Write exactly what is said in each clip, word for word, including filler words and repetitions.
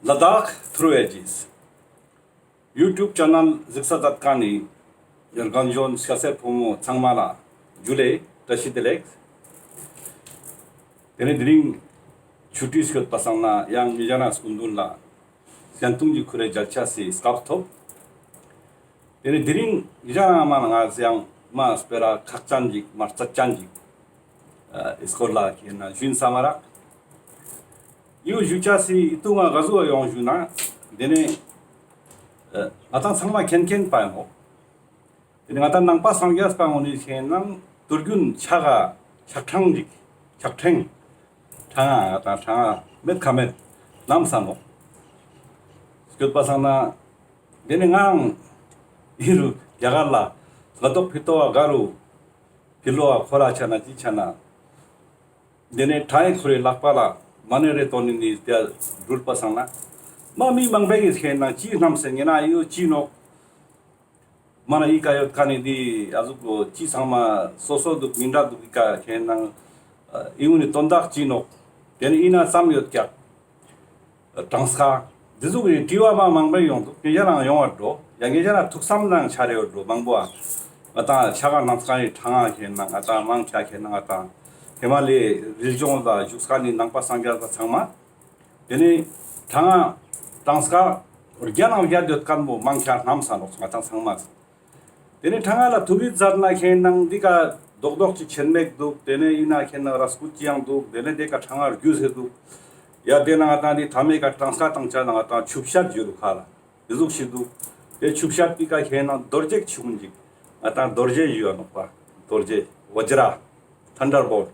ལ་དྭགས་ཐུརུ་ཨེ་ཇིས་ཡུ་ཊུབ་ཆེ་ནལ་གཟིགས་ས་མཛད་མཁན་ནི་རྒན་གཞོན་སྐྱ་སེར་ཕོ་མོ་ཚང་མ་ལ་ཇུ་ལེ་བཀྲ་ཤིས་བདེ་ལེགས། དེ་ནས་དེ་རིང་ཆུ་ཊི་སྐྱོད་པ་སང་ན་ཡང་ཉེ་ཞ་ན་སྐུ་མདུན་ལ་སྐྱོན་ཐུང་གི་ཁུར་རེ་མཇལ་ཆ་སི་སྐབས་ཐོབ། དེ་ནས་དེ་རིང་ཉེ་ཞ་ན་མ་ང་ཡང་མ་སྤེ་ར་ཁག་ཅན་ཅིག་མ་རྩ་ཅན་ཅིག་ཨ་སྐོར་ལ་ཁེ་ན་ཞུན་ས་མ་རག། ཡུ་ཞུ་ཆ་སི་ཨི་ཏུ་ང་ག་ཟུག་ཡོང་ཞུ་ན། དེ་ནས་ཨ་ང་ཏང་ཚང་མ་མཁྱེན་མཁྱེན་པ་ཡིན་ནོག། དེ་ནས་ང་ཏང་ནང་པ་སངས་རྒྱས་པ་ངོ་ནི་ཁེ་ན་དུས་རྒྱུན་ཕྱག་ག་ཕྱག་ཕྲེང་ཅིག་ཕྱག་ཕྲེང་ཕྲེང་ང་ང་ཏང་ཕྲེང་ང་མེད་ཁ་མེད་བསྣམས་ས་ནོག། སྐྱོད་པ་སང་ན་དེ་ནས་ངའང་ཨི་རུ་རྒྱ་གར་ལ་སྔ་ཏོག་ཕི་ཏོག་ག་རུ་ཕི་ལོག་ག་ཁོ་ར་ཆ་ན་ཅི་ཆ་ན། དེ་ནས་ཕྲེང་ངི་ཁུར་རེ་ལག་པ་ལ་མ་ནེ་རེ་ཏོན་ནི་ནི་དེ་འགྲུལ་པ་སང་ན། མ་མི་མང་པོ་གིས་ཁེ་ན་ཅི་བསྣམས་སེ་ཉེ་ན་ཡོད་ཅི་ནོག། མ་ན་ཨི་ཀ་ཡོད་ཁན་ནི་དེ་ཨ་ཟུག་གོ་ཅི་ཚང་མ་སོ་སོ་འདུག་མི་འདྲ་འདུག་ཨི་ཀ་ཁེ་ན་ཨི་བོ་ནི་དོན་དག་ཅི་ནོག། དེ་ནས་ཨི་ན་ཙམ་ཡོད་ཀྱག། གྲངས་ཀ། འདི་ཟུག་གི་དྲི་བ་མ་མང་པོ་ཡོང་འདུག། ཉེ་ཞ་ན་ཡོང་བ་འགྲོ། ཡང་ཉེ་ཞ་ན་ཐུགས་བསམ་ནང་འཆར་ཡོད་འགྲོ་མང་པོ་ཨ། ང་ཏང་ཕྱག་ག་བསྣམས་ཁན་ནི་ཕྲེང་ང་ཁེ་ན་ང་ཏང་མང་ཆེ་ཁེ་ན་ང་ཏང་ཧི་མ་ལའི་རི་ལྗོངས་ལ་བཞུགས་ཁན་ནི་ནང་པ་སངས་རྒྱས་པ་ཚང་མ། དེ་ནས་ཕྲེང་ང་གྲངས་ཀ་བརྒྱ་ནང་བརྒྱ་ཡོད་ཁན་བོ་མང་ཆེ་བསྣམས་ས་ནོག་ང་ཏང་ཚང་མ། དེ་ནས་ཕྲེང་ང་ལ་ཐུག་གི་མཛད་ན་ཁེ་ན་འདི་ཀ་རྡོག་རྡོག་ཅིག་ཆེན་མེད་འདུག། དེ་ནས་ཨི་ན་ཁེ་ན་ར་སྐུད་ཅིག་ཡང་འདུག། དེ་ནས་དེ་ཀ་ཕྲེང་ང་རྒྱུས་ཟེར་འདུག། ཡ་དེ་ན་ང་ཏང་འདི་ཐ་མའི་ཀ་གྲངས་ཀ་བཏང་ཆ་ན་ང་ཏང་ཆུ་བཤད་ཞུ་རུ་ཁ་ལ་འདི་ཟུག་ཞིག་འདུག། དེ་ཆུ་བཤད་པའི་ཀ་ཁེ་ན་རྡོ་རྗེ་ཆུང་ཅིག། ང་ཏང་རྡོ་རྗེ་ཞུ་ཡ་ནོག་པ། རྡོ་རྗེ་བཛྲ་ཐན་ཌར་བོལ་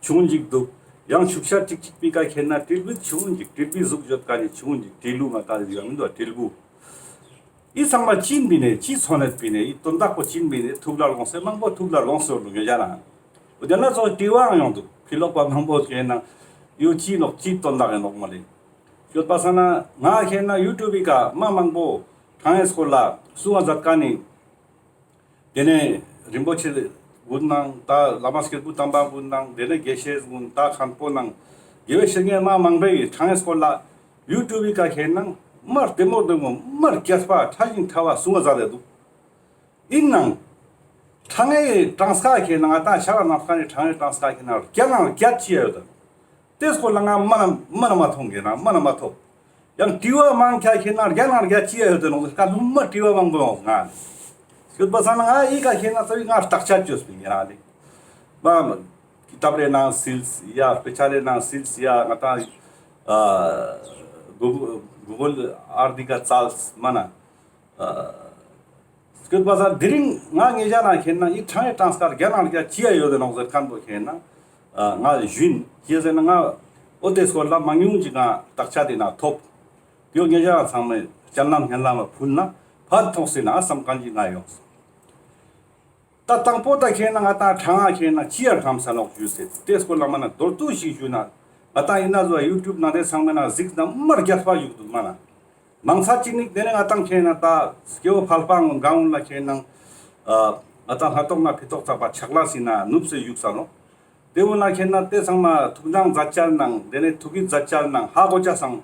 ཆུང་ཅིག་འདུག། ཡང་ཆུ་བཤད་ཅིག་ཅིག་པའི་ཀ་ཁེ་ན་དྲིལ་བུ་ཆུང་ཅིག། དྲིལ་བུའི་གཟུགས་ཡོད་ཁན་ནི་ཆུང་ཅིག། དྲིལ་བུ་ང་ཏང་ཞུ་ཡ་མི་འདུག་དྲིལ་བུ། ཨི་ཚང་མ་ཅི་ཡིན་པིན་ནེ་ཅི་མཚོན་ནེ་པིན་ནེ་ཨི་དོན་དག་པོ་ཅི་ཡིན་པིན་ནེ་ཐུགས་ལ་དགོངས་སེ་མང་པོ་ཐུགས་ལ་དགོངས་སེ་ཡོད་ལུགས་ཡོད་ཀྱག་ན། འོ་དེ་ན་ཚོ་དྲི་བའང་ཡོང་འདུག། ཕི་ལོག་པ་མང་པོ་ཁེ་ན་ཡོད་ཅི་ནོག་ཅི་དོན་དག་ཡིན་ནོག་མ་ལེ། ཡོད་པ་སང་ན་ང་ཁེ་ན་ཡུ་ཊུབ་པི་ཀ་མ་མང་པོ་ཕྲེང་ངི་སྐོར་ལ་གསུང་བ་མཛད་ཁན་ནི། དེ་ནས་རིན་པོ་ཆེ་གུན་ནང་ད་བླ་མ་སྐྱེས་བུ་དམ་པ་གུན་ནང་དེ་ནས་དགེ་བཤེས་གུན་ད་མཁན་པོ་ནང་དགེ་བའི་བཤེས་གཉེན་མ་མང་པོའི་ཕྲེང་ངི་སྐོར་ལ་ཡུ་ཊུབ་པི་ཀ་ཁེ་ན་མ་བདེ་མོ་བདེ་མོ་མ་རྒྱས་པ་ཕྲ་ཞིང་ཕྲ་བ་གསུང་བ་མཛད་དེ་འདུག། ཡིན་ནའང་ཕྲེང་ངི་གྲངས་ཀ་ཁེ་ན་ང་ཏང་ཕྱག་ག་བསྣམས་ཁན་ནི་ཕྲེང་ངི་གྲངས་ཀ་ཁེ་ན་བརྒྱ་ནང་བརྒྱ་ཅི་ཡོད་དམ། དེ་སྐོར་ལ་ང་མ་ན་མ་ན་མ་མཐོང་གི་ན་མ་ན་མ་ཐོབ། ཡང་དྲི་བ་མང་ཆེ་ཁེ་ན་བརྒྱ་ནང་བརྒྱ་ཅི་ཡོད་དེ་ནོག་ཀ་ལུང་མ་དྲི་བ་མང་པོ་ཡོང་ང་། ཡོད་པ་སང་ན་ང་ཨི་ཀ་ཁེ་ན་ཚ་བི་ང་བརྟག་དཔྱད་བཅོས་པིན་ཡིན་ན་ལེ། མ་ཀི་ཏབ་རེ་ནང་སིལ་ཡ་དཔེ་ཆ་རེ་ནང་སིལ་ཡ་ང་ཏང་ཨ་གུ་གུ་གལ་ཨར་འདི་ཀ་ཙལ་མ་ན། ཨ་སྐྱོད་པ་སང་དེ་རིང་ང་ཉེ་ཞ་ན་ཁེ་ན་ཨི་ཕྲེང་ངི་གྲངས་ཀ་བརྒྱ་ནང་བརྒྱ་ཅི་ཡ་ཡོད་དེ་ནོག་ཟེར་མཁན་པོ་ཁེ་ན་ཨ་ང་ཞུན་ཅི་ཟེར་ན་ང་འོ་དེ་སྐོར་ལ་མང་ཉུང་ཅིག་ང་བརྟག་དཔྱད་དེ་ན་ཐོབ། དེའོ་ཉེ་ཞ་ན་ཚང་མས་སྤྱན་ལམ་སྙན་ལམ་ལ་ཕུལ་ན་ཕན་ཐོགས་སྲིད་ན་བསམ་མཁན་ཅིག་ང་ཡོངས། ད་དང་པོ་ད་ཁེ་ན་ང་ཏང་ཕྲེང་ང་ཁེ་ན་ཅི་ཡ་བསྣམས་ས་ནོག་ཞུས་ཏེ་དེ་སྐོར་ལ་མ་ན་མདོར་བསྡུས་ཤིག་ཞུས་ན་ང་ཏང་ཡིན་ན་ཟོ་ཡུ་ཊུབ་ནང་དེ་ཚང་མས་ན་གཟིགས་ན་མ་རྒྱས་པ་བཞུགས་འདུག་མ་ན། མང་ཚ་ཅིག་ནི་དེ་ནས་ང་ཏང་ཁེ་ན་ད་སྐྱེ་བོ་ཕལ་པ་ངོ་གང་ལ་ཁེ་ན་ཨ་ང་ཏང་ལྷ་ཏོག་ན་ཕི་ཏོག་ཚག་པ་ཆག་ལ་སི་ན་ནུབ་སེ་བཞུགས་ས་ནོག། དེ་འོ་ན་ཁེ་ན་དེ་ཚང་མ་ཐུགས་སྣང་མཛད་ཅ་ནང་དེ་ནས་ཐུགས་ཀྱི་མཛད་ཅ་ནང་ཧ་གོ་ཅ་སང་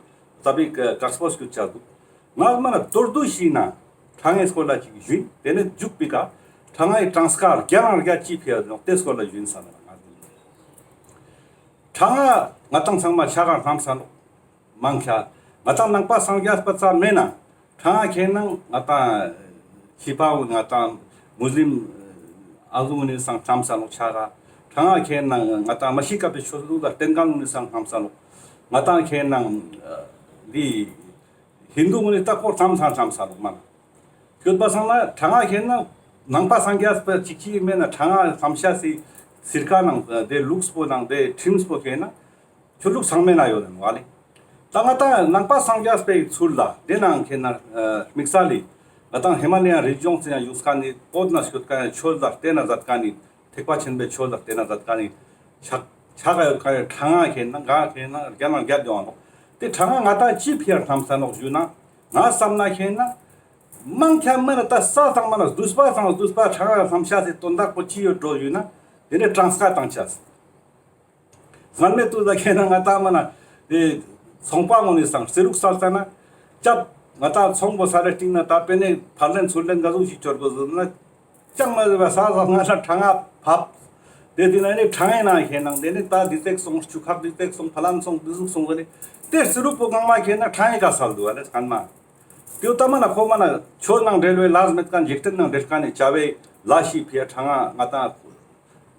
ཙ་པིག་དཀའ་སྤོ་སྐྱུར་ཅ་འདུག། ང་མ་ན་མདོར་བསྡུས་ཤིག་ན་ཕྲེང་ངི་སྐོར་ལ་ཅིག་ཞུས་དེ་ནས་མཇུག་པི་ཀ་ཕྲེང་ངི་གྲངས་ཀ་བརྒྱ་ནང་བརྒྱ་ཅི་ཕི་ཡ་ནོག་དེ་སྐོར་ལ་ཞུན་ས་ན་ང་། ཕྲེང་ང་ང་ཏང་ཚང་མ་ཕྱག་ག་བསྣམས་ས་ནོག། མང་ཆེ་ང་ཏང་ནང་པ་སངས་རྒྱས་པ་ཙམ་མེན་ན་ཕྲེང་ང་ཁེ་ན་ང་ཏང་ཤི་པ་བོ་ང་ཏང་མུས་ལིམ་ཨ་ཟུག་ནི་སང་བསྣམས་ས་ནོག་ཕྱག་ག། ཕྲེང་ང་ཁེ་ན་ང་ཏང་མ་ཤི་ཀ་པའི་ཆོས་ལུགས་ལ་བརྟེན་མཁན་ནི་སང་བསྣམས་ས་ནོག། ང་ཏང་ཁེ་ན་འདི་ཧིན་དུ་ནི་ལྟ་སྐོར་བསྣམས་ས་བསྣམས་ས་ནོག་མ་ན། ཡོད་པ་སང་ན་ཕྲེང་ང་ཁེ་ན་ནང་པ་སངས་རྒྱས་པ་ཅིག་ཅིག་མེན་ན་ཕྲེང་ང་བསྣམས་ཤེས་སི་སིར་ཀ་ནང་དེ་ལུགས་པོ་ནང་དེ་ཁྲིམས་པོ་ཁེ་ན་ཆོས་ལུགས་ཚང་མའི་ནང་ཡོད་ནོག་ལེ། ད་ང་ཏང་ནང་པ་སངས་རྒྱས་པའི་ཚུལ་ལ་དེ་ནང་ཁེ་ན་དམིགས་བསལ་ལི་ང་ཏང་ཧི་མ་ལ་ཡའི་རི་ལྗོངས་སུ་ཡང་བཞུགས་མཁན་ནི་བོད་ན་སྐྱོད་མཁན་ནི་ཆོས་ལ་བརྟེན་ན་མཛད་མཁན་ནི་ཐེག་པ་ཆེན་པོའི་ཆོས་ལ་བརྟེན་ན་མཛད་མཁན་ནི་ཕྱག་ཕྱག་ག་ཡོད་མཁན་ནི་ཕྲེང་ང་ཁེ་ན་ང་ཁེ་ན་བརྒྱ་ནང་བརྒྱ་ཡོང་ནོག། དེ་ཕྲེང་ང་ང་ཏང་ཅི་ཕི་ཡ་བསྣམས་ས་ནོག་ཞུ་ན་ང་བསམ་ན་ཁེ་ན་མང་ཆེ་མེན་ན་ད་ས་ཚང་མ་ན་བསྡུས་པ་ཚང་བསྡུས་པ་ཕྲེང་ང་བསྣམས་ཤེས་སི་དོན་དག་པོ་ཅི་ཡོད་འགྲོ་ཞུ་ན་དེ་ནས་གྲངས་ཀ་བཏང་ཆ་སི། སྔན་མའི་དུས་ལ་ཁེ་ན་ང་ཏང་མ་ན་དེ་ ཚོང་པ་ངོ་ནི་སང་རྩི་རུག་སལ་ཙ་ན་ཅབ་ང་ཏང་ཚོང་པོ་ས་རེ་སྟིང་ན་ད་པེ་ནེ་ཕར་ལེན་ཚུར་ལེན་ག་ཟུག་ཞིག་ཅོར་གོ་ཟེར་ན། ཅང་མ་ཟེར་བ་ས་ས་ང་ལ་ཁྲ་ང་ཕབ། དེ་དེ་ན་ནི་ཁྲ་ངའི་ནང་ཁེ་ནང་དེ་ནི་ད་དེ་ཙེག་སོང་ཆུ་ཁག་དེ་ཙེག་སོང་ཕ་ལམ་སོང་དེ་ཟུག་སོང་ཟེར་ནི། དེ་རྩི་རུག་པོ་གང་མ་ཁེ་ན་ཁྲ་ངའི་ཀ་སལ་འདུག་ཨ་ལེ་སྐན་མ། དེའོ་ད་མ་ན་ཁོ་མ་ན་ཆོས་ནང་འབྲེལ་བའི་ལས་མེད་མཁན་འཇིག་རྟེན་ནང་འབྲེལ་མཁན་ནི་བྱ་བའི་ལས་ཤིག་ཕི་ཡ་ཁྲ་ང་ང་ཏང་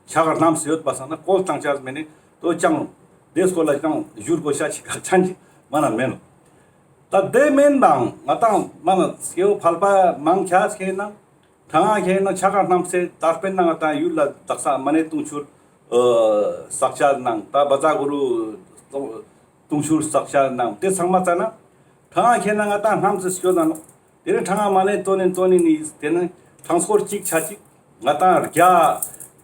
ཆ་ག་རྣམས་སུ་ཡོད་པ་སང་ན་བཀོལ་བཏང་ཆ་མེད་ནི་དོ་ཅང་དེ་སྐོར་ལ་ཅང་བཞུར་དགོས་ཤ་ཞིག་ག་ཆ་ཞིག་མ་ན་མེད་ནོ། ད་དེ་མེན་དང་ང་ཏང་མ་ན་སྐྱེ་བོ་ཕལ་པ་མང་ཆ་ཁེ་ན་ཁྲ་ང་ཁེ་ན་ཆ་ག་རྣམས་སེ་ད་དཔེར་ན་ང་ཏང་ཡུལ་ལ་དག་ས་མ་ནེ་དུང་ཕྱུར་ཨ་བསགས་ཆ་ནང་ད་བཛྲ་གུ་རུ་དུང་ཕྱུར་བསགས་ཆ་ནང་དེ་ཚང་མ་ཙ་ན་ཁྲ་ང་ཁེ་ན་ང་ཏང་རྣམས་སེ་སྐྱོད་ན་ནོ། དེ་ནི་ཁྲ་ང་མ་ནེ་བཏོན་ནི་བཏོན་ནི་ནི་དེ་ནི་ཁྲང་སྐོར་གཅིག་ཆ་གཅིག་ང་ཏང་བརྒྱ་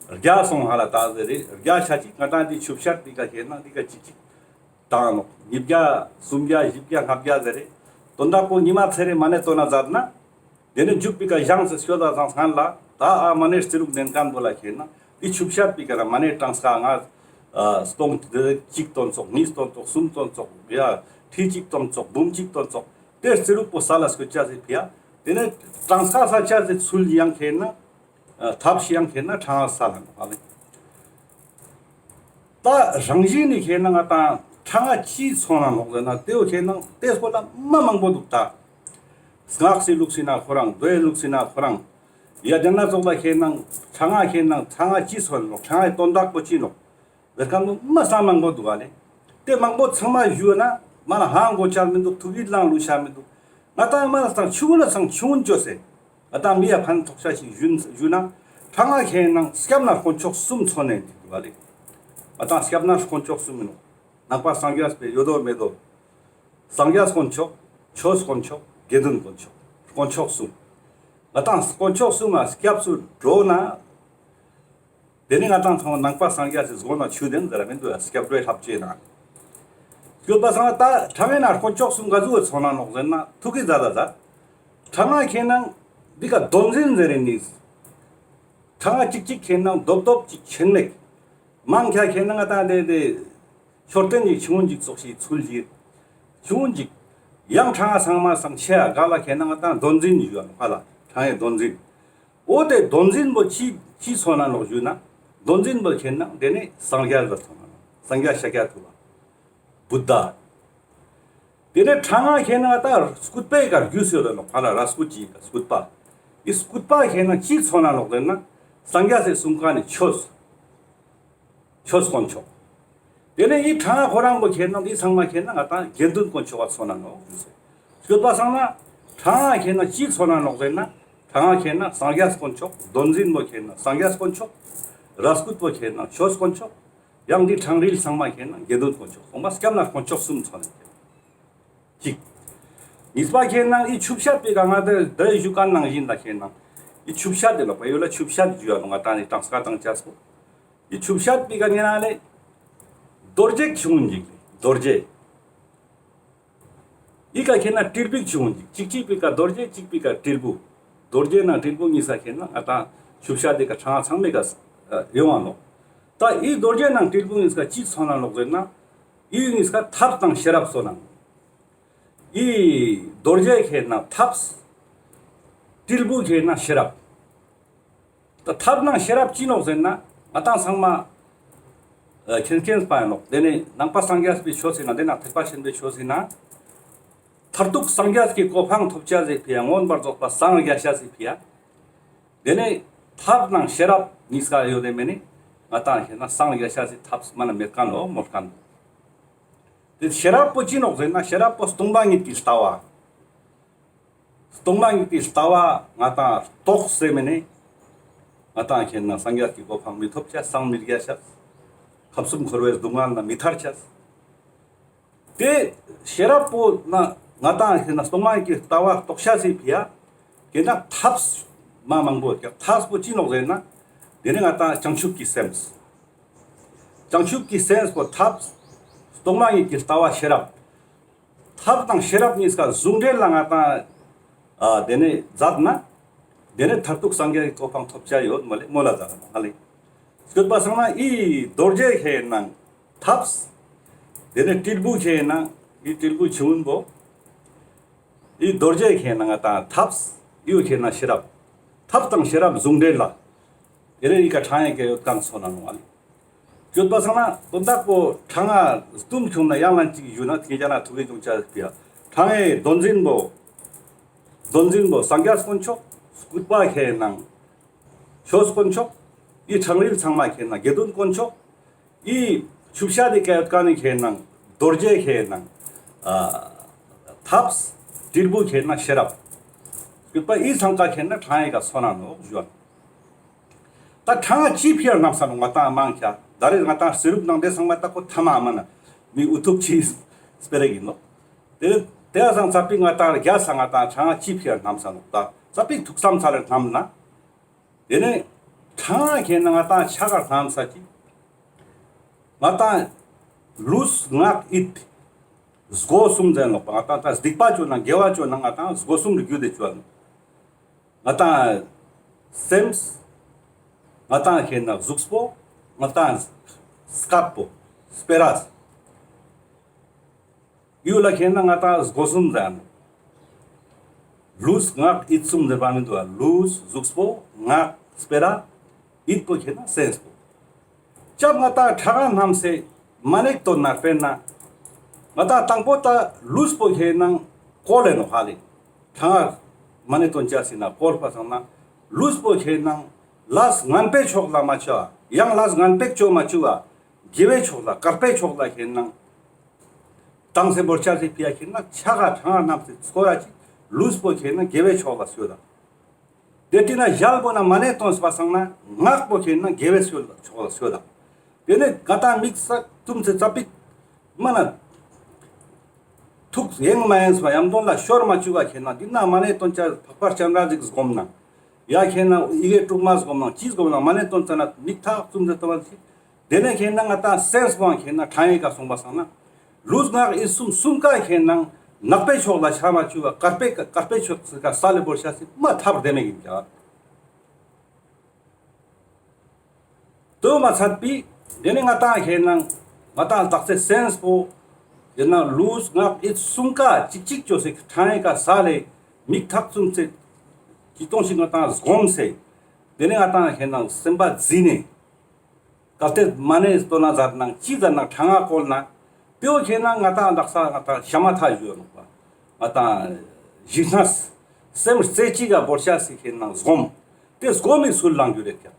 བརྒྱ་སོང་ཧ་ལ་ད་ཟེར་རེ་བརྒྱ་ཆ་གཅིག་ང་ཏང་དེ་ཆུ་བཤད་དེ་ཀ་ཁེ་ན་དེ་ཀ་གཅིག་གཅིག་དང་ནོ། ཉིས་བརྒྱ་སུམ་བརྒྱ་བཞི་བརྒྱ་ལྔ་བརྒྱ་ཟེར་རེ་དོན་དག་པོ་ཉི་མ་ཚེ་རེ་མ་ནེ་བཏོན་ན་མཛད་ན། དེ་ནི་མཇུག་པའི་ཀ་བཞེངས་སེ་སྐྱོད་ད་ཚང་སྔན་ལ་ད་ཨ་མ་ནེ་རྩི་རུག་ལེན་མཁན་པོ་ལ་ཁེ་ན་དེ་ཆུ་བཤད་པའི་ཀ་ར་མ་ནེ་གྲངས་ཀ་ང་ཨ་སྟོང་གཅིག་བཏོན་ཙོག་གཉིས་བཏོན་ཙོག་གསུམ་བཏོན་ཙོག་ཡ་ཁྲི་གཅིག་བཏོན་ཙོག་འབུམ་གཅིག་བཏོན་ཙོག་དེ་རྩི་རུག་པོ་ས་ལ་སྐྱོད་ཆ་ཟེར་ཕི་ཡ། དེ་ནི་གྲངས་ཀ་ས་ཆ་ཟེར་ཚུལ་ཡང་ཁེ་ན་ཨ་ཐབས་ཤེས་ཡང་ཁེ་ན་ཁྲ་ང་ས་ལ་ནོ་ཧ་ལེ། ད་རང་བཞིན་ནི་ཁེ་ན་ང་ཏང་ཁྲ་ང་ཅི་མཚོན་ན་ནོག་ཟེར་ན་དེའོ་ཁེ་ན་དེ་སྐོར་ལ་མ་མང་པོ་འདུག་ད། སྔགས་སི་ལུགས་སི་ན་ཁོ་རང་མདོའི་ལུགས་སི་ན་ཁོ་རང་། ཡ་དེ་ན་ཙོགས་ལ་ཁེ་ན་ཁྲ་ང་ཁེ་ན་ཁྲ་ང་ཅི་མཚོན་ན་ནོག་ཁྲ་ངའི་དོན་དག་པོ་ཅི་ནོག་ཟེར་མཁན་པོ་མ་ས་མང་པོ་འདུག་ཨ་ལེ། དེ་མང་པོ་ཚང་མ་ཞུས་ན་མ་ན་ཧང་གོ་ཆ་མི་འདུག་ཐུགས་ཡིད་ལང་ལུས་ཆ་མི་འདུག་ང་ཏང་མ་ན་སང་ཆུང་ངུ་ན་སང་ཆུང་ངུ་ཅོས་སེ། ང་ཏང་མི་ཡ་ཕན་ཐོགས་ཤ་ཞིག་ཞུ་ན་ཁྲ་ང་ཁེ་ན་སྐྱབས་གནས་དཀོན་མཆོག་གསུམ་མཚོན་ནས་འདུག་ལེ། ང་ཏང་སྐྱབས་གནས་དཀོན་མཆོག་གསུམ་ཡིན་ནོ། ནང་པ་སངས་རྒྱས་པའི་ཡོད་དོ་མེད་དོ། སངས་རྒྱས་དཀོན་མཆོག་ཆོས་དཀོན་མཆོག་དགེ་འདུན་དཀོན་མཆོག་དཀོན་མཆོག་གསུམ། ང་ཏང་དཀོན་མཆོག་གསུམ་ལ་སྐྱབས་སུ་འགྲོ་ན། དེ་ནི་ང་ཏང་ཚང་མ་ནང་པ་སངས་རྒྱས་སི་གཟུངས་ན་ཆོས་ལྡན་ཟེར་ར་མི་འདུག་ཡ་སྐྱབས་འགྲོའི་ལྷབ་ཅེ་ན། སྐྱོད་པ་སང་ད་ཁྲ་ངའི་ན་དཀོན་མཆོག་གསུམ་ག་ཟུག་གི་མཚོན་ན་ནོག་ཟེར་ན་ཐུགས་ཀྱི་མཛད་ད་མཛད། ཁྲ་ང་ཁེ་ན་འདི་ཀ་དོན་འཛིན་ཟེར་རེ་ནི། ཁྲ་ང་གཅིག་གཅིག་ཁེ་ན་རྡོབ་རྡོབ་ཅིག་ཆེན་མེད། མང་ཁ་ཁེ་ན་ང་ཏང་དེ་དེ་མཆོད་རྟེན་གྱི་ཆུང་ངུ་ཅིག་ཙོགས་ཤིག་ཚུལ་ཞིག་ཆུང་ངུ་ཅིག་ཡང་ཁྲ་ང་ཚང་མ་སང་ཆེ་ཡ་ག་ལ་ཁེ་ན་ང་ཏང་དོན་འཛིན་ཞུ་ཡ་ནོག་ཧ་ལ་ཁྲ་ངའི་དོན་འཛིན། འོ་དེ་དོན་འཛིན་པོ་ཅི་ཅི་མཚོན་ན་ནོག་ཞུ་ན། དོན་འཛིན་པོ་ཁེ་ན་དེ་ནི་སངས་རྒྱས་ལ་མཚོན་ན་ནོག་སངས་རྒྱས་ཤཱཀྱ་ཐུབ་པ། བུདྡྷ། དེ་ནི་ཁྲ་ང་ཁེ་ན་ད་སྐུད་པའི་ཀ་རྒྱུས་ཡོད་ནོག་ཧ་ལ་ར་སྐུད་ཅིག་ག་སྐུད་པ། འི་སྐུད་པ་ཁེ་ན་ཅི་མཚོན་ན་ནོག་ཟེར་ན། སངས་རྒྱས་སི་གསུང་མཁན་ནི་ཆོས། ཆོས་དཀོན་མཆོག་དེ་ནས་འི་ཁྲ་ང་ཁོ་རང་པོ་ཁེ་ན་འི་ཚང་མ་ཁེ་ན་ང་ཏང་དགེ་འདུན་དཀོན་མཆོག་ག་མཚོན་ན་ནོག་ཞུས་སེ། སྐྱོད་པ་སང་ན་ཁྲ་ང་ཁེ་ན་ཅི་མཚོན་ན་ནོག་ཟེར་ན། ཁྲ་ང་ཁེ་ན་སངས་རྒྱས་དཀོན་མཆོག་དོན་འཛིན་པོ་ཁེ་ན་སངས་རྒྱས་དཀོན་མཆོག་ར་སྐུད་པོ་ཁེ་ན་ཆོས་དཀོན་མཆོག་ཡང་འི་ཁྲ་ང་རིལ་ཚང་མ་ཁེ་ན་དགེ་འདུན་དཀོན་མཆོག་ཚང་མ་སྐྱབས་གནས་དཀོན་མཆོག་གསུམ་མཚོན་ན་ཁེ་ན། གཅིག་གཉིས་པ་ཁེ་ན་འི་ཆུ་བཤད་པའི་ཀ་ང་དེ་དེ་ཞུ་མཁན་ནང་བཞིན་ལ་ཁེ་ན། འི་ཆུ་བཤད་དེ་ལ་པ་ཡོད་ལ་ཆུ་བཤད་ཞུ་ཡ་ནོག་ང་ཏང་ནི་གྲངས་ཀ་བཏང་ཆ་སོ། འི་ཆུ་བཤད་པའི་ཀ་ཉེ་རང་ལེ། རྡོ་རྗེ་ཆུང་ངུ་ཅིག་རྡོ་རྗེ། འི་ཀ་ཁེ་ན་དྲིལ་བུ་ཆུང་ངུ་ཅིག་གཅིག་གཅིག་པའི་ཀ་རྡོ་རྗེ་གཅིག་པའི་ཀ་དྲིལ་བུ། རྡོ་རྗེ་ནང་དྲིལ་བུ་གཉིས་ས་ཁེ་ན་ང་ཏང་ཆུ་བཤད་དེ་ཀ་ཁྲ་ང་ཚང་མའི་ཀ་ཡོང་བ་ནོག་ད་འི་རྡོ་རྗེ་ནང་དྲིལ་བུ་གཉིས་ཀ་ཅི་མཚོན་ན་ནོག་ཟེར་ན། འི་གཉིས་ཀ་ཐབས་དང་ཤེས་རབ་མཚོན་ན་ནོག་འི་རྡོ་རྗེ་ཁེ་ན་ཐབས། དྲིལ་བུ་ཁེ་ན་ཤེས་རབ། ད་ཐབས་ནང་ཤེས་རབ་ཅི་ནོག་ཟེར་ན་ང་ཏང་ཚང་མ་ཨ་མཁྱེན་མཁྱེན་པ་ཡིན་ནོག་དེ་ནས་ནང་པ་སངས་རྒྱས་པའི་ཆོས་ཟེར་ན་དེ་ན་ཐེག་པ་ཆེན་པོའི་ཆོས་ཟེར་ན། མཐར་ཐུག་སངས་རྒྱས་ཀྱི་གོ་འཕང་ཐོབ་ཆ་ཟེར་ཕི་ཡ་མངོན་པར་རྫོགས་པ་སངས་རྒྱས་ཆ་ཟེར་ཕི་ཡ། དེ་ནས་ཐབས་ནང་ཤེས་རབ་གཉིས་ཀ་ཡོད་དེ་མེད་ནི་ང་ཏང་ཁེ་ན་སངས་རྒྱས་ཆ་ཟེར་ཐབས་མ་ན་མེད་མཁན་ནོག་མོལ་མཁན། དེ་ཤེས་རབ་པོ་ཅི་ནོག་ཟེར་ན་ཤེས་རབ་པོ་སྟོང་པ་ཉིད་ཀྱི་ལྟ་བ། སྟོང་པ་ཉིད་ཀྱི་ལྟ་བ་ང་ཏང་རྟོགས་སེ་མེད་ནི། ང་ཏང་ཁེ་ན་སངས་རྒྱས་ཀྱི་གོ་འཕང་མི་ཐོབ་ཆ་སངས་མི་རྒྱས་ཆ། ཁམས་གསུམ་འཁོར་བའི་སྡུག་བསྔལ་ན་མི་ཐར་ཆ། དེ་ཤེས་རབ་པོ་ན་ང་ཏང་ཁེ་ན་སྟོང་པ་ཉིད་ཀྱི་ལྟ་བ་རྟོགས་ཆ་ཟེར་ཕི་ཡ། ཁེ་ན་ཐབས་མ་མང་པོ་ཡོད་ཀྱག་ཐབས་པོ་ཅི་ནོག་ཟེར་ན། དེ་ནི་ང་ཏང་བྱང་ཆུབ་ཀྱི་སེམས། བྱང་ཆུབ་ཀྱི་སེམས་པོ་ཐབས། སྟོང་པ་ཉིད་ཀྱི་ལྟ་བ་ཤེས་རབ། ཐབས་དང་ཤེས་རབ་གཉིས་ཀ་ཟུང་འབྲེལ་ལ་ང་ཏང་ཨ་དེ་ནས་མཛད་ན། དེ་ནས་མཐར་ཐུག་སངས་རྒྱས་ཀྱི་གོ་འཕང་ཐོབ་ཆ་ཡོད་མོལ་ལེ་མོལ་ལ་མཛད་ན་ཧ་ལེ། སྐྱོད་པ་སང་ན་འི་རྡོ་རྗེ་ཁེ་ན་ཐབས། དེ་ནས་དྲིལ་བུ་ཁེ་ན་ འི་དྲིལ་བུ་ཆུ་བོ། འི་རྡོ་རྗེ་ཁེ་ན་ང་ཏང་ཐབས། འི་བོ་ཁེ་ན་ཤེས་རབ། ཐབས་དང་ཤེས་རབ་ཟུང་འབྲེལ་ལ། དེ་རེ་འི་ཀ་ཕྲེང་ཡིག་གི་ཡོད་ཁན་སོ་ན་ནོག་ཨ་ལེ། ཡོད་པ་སང་ན་དོན་དག་པོ་ཕྲེང་ང་སྟུམ་ཁྱོང་ན་ཡང་ལན་ཅིག་ཞུ་ན་ཐིག་ཅ་ན་ཐུག་གི་ཅུང་ཅ་ཕི་ཡ། ཕྲེང་ངི་དོན་ཚན་པོ། དོན་ཚན་པོ་སངས་རྒྱས་དཀོན་མཆོག། སྐུད་པ་ཁེ་ནང་ཆོས་དཀོན་མཆོག། འི་ཕྲེང་རིས་ཚང་མ་ཁེ་ན་དགེ་འདུན་དཀོན་མཆོག། འི་ཆུ་བྱ་དེ་ཀ་ཡོད་ཁན་ནི་ཁེ་ནང་རྡོ་རྗེ་ཁེ་ནང་ཨ་ཐབས། དྲིལ་བུ་ཁེ་ན་ཤེས་རབ། སྐུད་པ་འི་ཚང་ཀ་ཁེ་ན་ཕྲེང་ངི་ཀ་སོ་ན་ནོག་ཞུ་བ། ད་ཕྲེང་ང་ཅི་ཕི་ཡ་སྣམས་ས་ནོག་ང་ཏང་མང་ཆེ། ད་རེས་ང་ཏང་སི་རུབ་ནང་དེ་ཚང་མ་ད་ཁོ་ཐ་མ་མ་ན་མི་འུ་ཐུག་ཅིག་སྤེ་ར་ཨིན་ནོག། དེ་དེ་ཡ་སང་ཙ་པིག་ང་ཏང་རྒྱ་ས་ང་ཏང་ཕྲེང་ང་ཅི་ཕི་ཡ་སྣམས་ས་ནོག། ད་ཙ་པིག་ཐུགས་བསམ་ཚ་ལེ་སྣམས་ན། དེ་ནས་ཕྲེང་ང་ཁེ་ན་ང་ཏང་ཆ་ག་སྣམས་ས་ཅིག། ང་ཏང་ལུས་ངག་ཡིད་སྒོ་གསུམ་ཟེར་ནོག་པ། ང་ཏང་ད་སྡིག་པ་ཅོ་ན་དགེ་བ་ཅོ་ན་ང་ཏང་སྒོ་གསུམ་རེ་རྒྱུད་དེ་ཅོ་ནོག། ང་ཏང་སེམས། ང་ཏང་ཁེ་ན་གཟུགས་པོ། ང་ཏང་སྐད་པོ། སྤེ་ར། འི་བོ་ལ་ཁེ་ན་ང་ཏང་སྒོ་གསུམ་ཟེར་ནོག། ལུས་ངག་ཡིད་གསུམ་ཟེར་བ་མི་འདུག་པ། ལུས་གཟུགས་པོ། ངག་སྤེ་ར། ཡིད་པོ་ཁེ་ན་སེམས་པོ། ཅབ་ང་ཏང་ཕྲེང་ང་སྣམས་སེ་མ་ནེ་དོན་ན་དཔེར་ན། ང་ཏང་དང་པོ་ད་ལུས་པོ་ཁེ་ནང་བཀོལ་ལེ་ནོག་ཧ་ལེ། ཕྲེང་ང་མ་ནེ་དོན་ཅ་སི་ན་བཀོལ་པ་སང་ན་ལུས་པོ་ཁེ་ནང་ལས་ངན་པའི་ཕྱོགས་ལ་མ་ཆ་བ། ཡང་ལས་ངན་པའི་ཅོ་མ་ཆུག་པ། དགེ་བའི་ཕྱོགས་ལ་དཀར་པོའི་ཕྱོགས་ལ་ཁེ་ནང་བཏང་སེ་བོར་ཅ་སི་ཕི་ཡ་ཁེ་ནང་ཆ་ག་ཕྲེང་ང་སྣམས་སེ་སྐོར་ར་ཅིག་ལུས་པོ་ཁེ་ནང་དགེ་བའི་ཕྱོགས་ལ་སོད་ད། དེ་དེ་ན་ཞལ་པོ་ན་མ་ནེ་དོན་པ་སང་ན་ངག་པོ་ཁེ་ནང་དགེ་བའི་ཕྱོགས་ལ་སོད་ད། དེ་ནས་ང་ཏང་མིག་ས་བཙུམས་སེ་ཙ་པིག་མ་ན་ཐུགས་ཡེངས་མ་ཡེངས་པ་ཡང་དོན་ལ་ཤོར་མ་ཆུག་པ་ཁེ་ནང་དེ་ན་མ་ནེ་དོན་ཅ་འཕགས་པ་སྤྱན་རས་གཟིགས་སྒོམ་ན། ཡ་ཁེ་ནང་ཡི་གེ་དྲུག་མ་སྒོམ་ན་ཅི་སྒོམ་ན་མ་ནེ་དོན་ཅ་ན་མིག་ཐག་བཙུམས་སེ་ལྟ་བ་ཅིག། དེ་ནས་ཁེ་ནང་ང་ཏང་སེམས་པོ་ཁེ་ནང་ཕྲེང་ངི་ཀ་སོང་པ་སང་ན། ལུས་ངག་ཡིད་གསུམ་གསུམ་ཀ་ཁེ་ནང་ནག་པའི་ཕྱོགས་ལ་ཆ་མ་ཆུག་པ་དཀར་པོའི་དཀར་པོའི་ཕྱོགས་སི་ཀ་སལ་ལེ་བོར་ཅ་སི་མ་ཐབས་བདེ་མོ་ཨིན་ཀྱག། དེ་མ་ཚད་པའི་དེ་ནས་ང་ཏང་ཁེ་ནང་ང་ཏང་དག་ས་སེམས་པོ་ཡིན་ན་ལུས་ངག་ཡིད་གསུམ་ཀ་ཅིག་ཅིག་ཅོས་སེ་ཕྲེང་ངི་ཀ་སལ་ལེ་མིག་ཐག་བཙུམས་སེ་ཅི་གཏོང་ཞིག་ང་ཏང་སྒོམས་སེ་དེ་ནས་ང་ཏང་ཁེ་ནང་སེམས་པ་རྫི་ནས། གལ་ཏེ་མ་ནེ་དོན་ན་ཟེར་ན་ཅི་ཟེར་ན་ཕྲེང་ང་བཀོལ་ན། དེ་བོ་ཁེ་ན་ང་ཏང་དག་ས་ང་ཏང་ཤ་མ་ཐ་ཞུ་ནོག་པ། ང་ཏང་ཞི་གནས་སེམས་རྩེ་གཅིག་ག་བོར་ཅ་སི་ཁེ་ན་སྒོམ། དེ་སྒོམ་མི་ཚུལ་ལང་རྒྱུ་རེད་ཀྱག།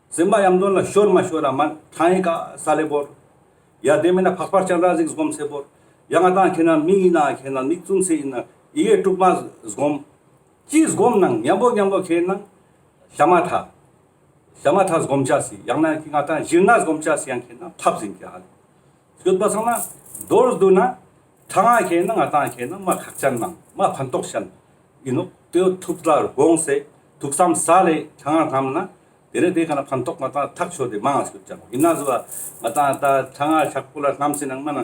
སེམས་པ་ཡང་དོན་ལ་ཤོར་མ་ཤོར་ར་མ་ཕྲེང་ངི་ཀ་སལ་ལེ་བོར། ཡ་དེ་མིན་ན་འཕགས་པ་སྤྱན་རས་གཟིགས་སྒོམས་སེ་བོར། ཡ་ང་ཏང་ཁེ་ན་མིག་ཡིན་ན་ཁེ་ན་མིག་བཙུམས་སེ་ཡིན་ན་ཡི་གེ་དྲུག་མ་སྒོམ། ཅི་སྒོམ་ནང་མཉམ་པོ་མཉམ་པོ་ཁེ་ན་ཤ་མ་ཐ། ཤ་མ་ཐ་སྒོམ་ཅ་སི་ཡང་ན་ང་ཏང་ཞི་གནས་སྒོམ་ཅ་སི་ཡང་ཁེ་ན་ཐབས་ཡིན་ཀྱག་ཧ་ལེ། ཡོད་པ་སང་ན་མདོར་བསྡུ་ན་ཕྲེང་ང་ཁེ་ན་ང་ཏང་ཁེ་ན་མ་ཁག་ཅན་ནང་མ་ཕན་ཐོགས་ཅན་ཡིན་ནོག། དེ་ཐུགས་ལ་དགོངས་སེ་ཐུགས་བསམ་སལ་ལེ་ཕྲེང་ང་སྣམས་ན་དེ་ནས་དེ་ཀ་ན་ཕན་ཐོགས་ང་ཏང་ཐག་ཆོད་དེ་མང་ང་སྐྱོད་ཅན་ཡིན་ན་ཟུ་བ་ང་ཏང་ད་ཕྲེང་ང་ཕྱག་པོ་ལ་སྣམས་སེ་ནང་མ་ན།